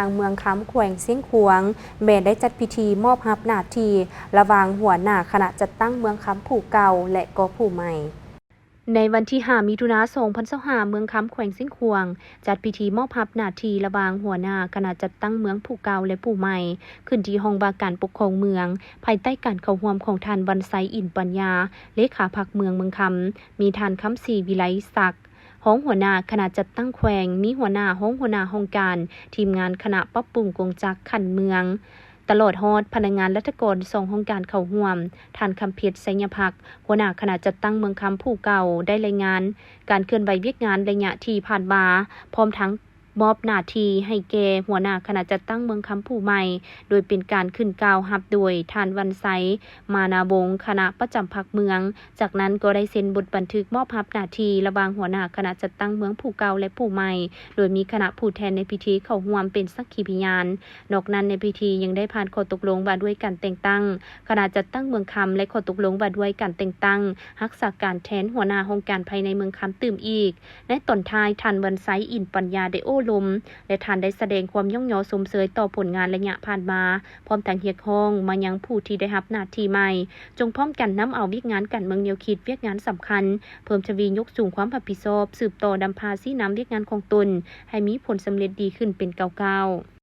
າງເມືອງຄຳ ແຂວງຊຽງຂວາງ ແມ່ນໄດ້ຈັດພິທີມອບຮັບໜ້າທີ່ລະຫວ່າງຫົວໜ້າຄະນະຈັດຕັ້ງເມືອງຄຳຜູ້ເກົ່າ ແລະ ກໍຜູ້ໃໝ່. ໃນວັນທີຫ້າ ມິຖຸນາ ສອງພັນຊາວຫ້າ ເມືອງຄຳ ແຂວງຊຽງຂວາງ ຈັດພິທີມອບຮັບໜ້າທີ່ລະຫວ່າງຫົວໜ້າຄະນະຈັດຕັ້ງເມືອງຜູ້ເກົ່າ ແລະ ຜູ້ໃໝ່ ຂຶ້ນທີ່ຫ້ອງວ່າການປົກຄອງເມືອງ ພາຍໃຕ້ການເຂົ້າຮ່ວມຂອງທ່ານ ວັນໄຊ ອິນປັນຍາ ເລຂາພັກເມືອງເມືອງຄຳ, ມີທ່ານ ຄຳສີ ວິໄລສັກ ຮອງຫົວໜ້າຄະນະຈັດຕັ້ງແຂວງ, ມີຫົວໜ້າ, ຮອງຫົວໜ້າຫ້ອງການ, ທີມງານຄະນະປັບປຸງກົງຈັກຂັ້ນເມືອງ, ຕະຫຼອດຮອດພະນັກງານລັດຖະກອນສອງຫ້ອງການເຂົ້າຮ່ວມ. ທ່ານ ຄຳເພັດ ໄຊຍະພັກ ຫົວໜ້າຄະນະຈັດຕັ້ງເມືອງຄຳຜູ້ເກົ່າ ໄດ້ລາຍງານການເຄື່ອນໄຫວວຽກງານໄລຍະທີ່ຜ່ານມາ, ພ້ອມທັງມອບໜ້າທີ່ໃຫ້ແກ່ຫົວໜ້າຄະນະຈັດຕັ້ງເມືອງຄຳຜູ້ໃໝ່, ໂດຍເປັນການຂຶ້ນກ່າວຮັບໂດຍທ່ານ ວັນໄຊ ມານາວົງ ຄະນະປະຈຳພັກເມືອງ. ຈາກນັ້ນກໍໄດ້ເຊັນບົດບັນທຶກມອບຮັບໜ້າທີ່ລະຫວ່າງຫົວໜ້າຄະນະຈັດຕັ້ງເມືອງຜູ້ເກົ່າ ແລະ ຜູ້ໃໝ່, ໂດຍມີຄະນະຜູ້ແທນໃນພິທີເຂົ້າຮ່ວມເປັນສັກຂີພະຍານ. ນອກນັ້ນໃນພິທີຍັງໄດ້ຜ່ານຂໍ້ຕົກລົງວ່າດ້ວຍການແຕ່ງຕັ້ງຄະນະຈັດຕັ້ງເມືອງຄຳ ແລະ ຂໍ້ຕົກລົງວ່າດ້ວຍການແຕ່ງຕັ້ງຮັກສາການແທນຫົວໜ້າຫ້ອງການພາຍໃນເມືອງຄຳຕື່ມອີກ. ໃນຕອນທ້າຍ, ທ່ານ ວັນໄຊ ອິນປັນຍາ ໄດ້ໂອ້ລົມ ແລະ ທ່ານໄດ້ສະແດງຄວາມຍ້ອງຍໍຊົມເຊີຍຕໍ່ຜົນງານໄລຍະຜ່ານມາ, ພ້ອມທັງຮຽກຮ້ອງມາຍັງຜູ້ທີ່ໄດ້ຮັບໜ້າທີ່ໃໝ່, ຈົ່ງພ້ອມກັນນຳເອົາວຽກງານການເມືອງແນວຄິດວຽກງານສຳຄັນ, ເພີ່ມທະວີຍົກສູງຄວາມຮັບຜິດຊອບ, ສືບຕໍ່ນຳພາຊີ້ນຳວຽກງານຂອງຕົນໃຫ້ມີຜົນສຳເລັດດີຂຶ້ນເປັນກ້າວໆ.